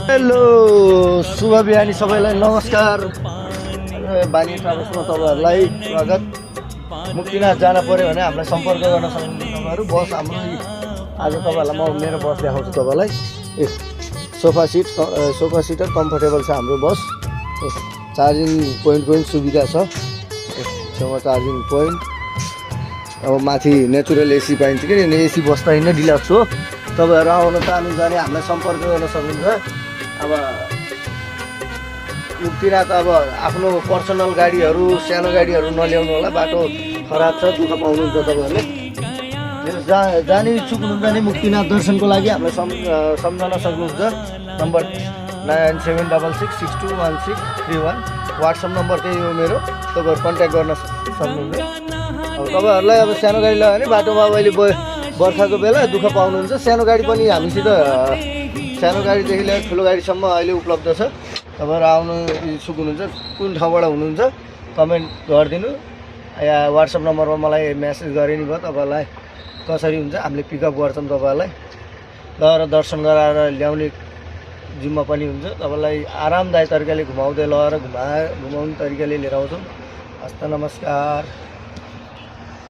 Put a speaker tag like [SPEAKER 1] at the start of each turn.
[SPEAKER 1] Hello शुभ बिहानी सबैलाई नमस्कार। बानी ट्राभल्समा तपाईँहरूलाई स्वागत। मुक्तिनाथ जान पर्यो भने हामीलाई सम्पर्क गर्न सक्नुहुन्छ तपाईँहरू। बस हाम्रो आज तपाईँहरूलाई म मेरो बस देखाउँछु तपाईँलाई। सोफा सिटर कम्फर्टेबल छ हाम्रो बस। चार्जिङ पोइन्टको पनि सुविधा छ। छेउमा चार्जिङ पोइन्ट। अब माथि नेचुरल एसी पाइन्छ कि एसी बस्दा होइन डिलक्स हो। तपाईँहरू आउन चाहनुहुन्छ भने हामीलाई सम्पर्क गर्न सक्नुहुन्छ। अब मुक्तिनाथ अब आफ्नो पर्सनल गाडीहरू सानो गाडीहरू नल्याउनु होला, बाटो खराब छ, दुःख पाउनुहुन्छ तपाईँहरूले। जाने इच्छुक हुनुहुन्छ भने मुक्तिनाथ दर्शनको लागि हामीलाई सम्झन सक्नुहुन्छ। नम्बर 9766621631 वाट्सएप नम्बर त्यही हो मेरो। तपाईँहरू कन्ट्याक्ट गर्न सक्नुहुन्छ। अब तपाईँहरूलाई अब सानो गाडी लगायो भने बाटोमा अहिले बर्खाको बेला दुःख पाउनुहुन्छ। सानो गाडी पनि हामीसित सानो गाडीदेखि लिएर ठुलो गाडीसम्म अहिले उपलब्ध छ। तपाईँहरू आउनु इच्छुक हुनुहुन्छ, कुन ठाउँबाट हुनुहुन्छ कमेन्ट गरिदिनु या वाट्सएप नम्बरमा मलाई मेसेज गरे नि भयो। तपाईँहरूलाई कसरी हुन्छ हामीले पिकअप गर्छौँ। तपाईँहरूलाई लगेर दर्शन गराएर ल्याउने जिम्मा पनि हुन्छ। तपाईँलाई आरामदायक तरिकाले घुमाउँदै लगेर घुमाउने तरिकाले लिएर आउँछौँ। हस्त नमस्कार।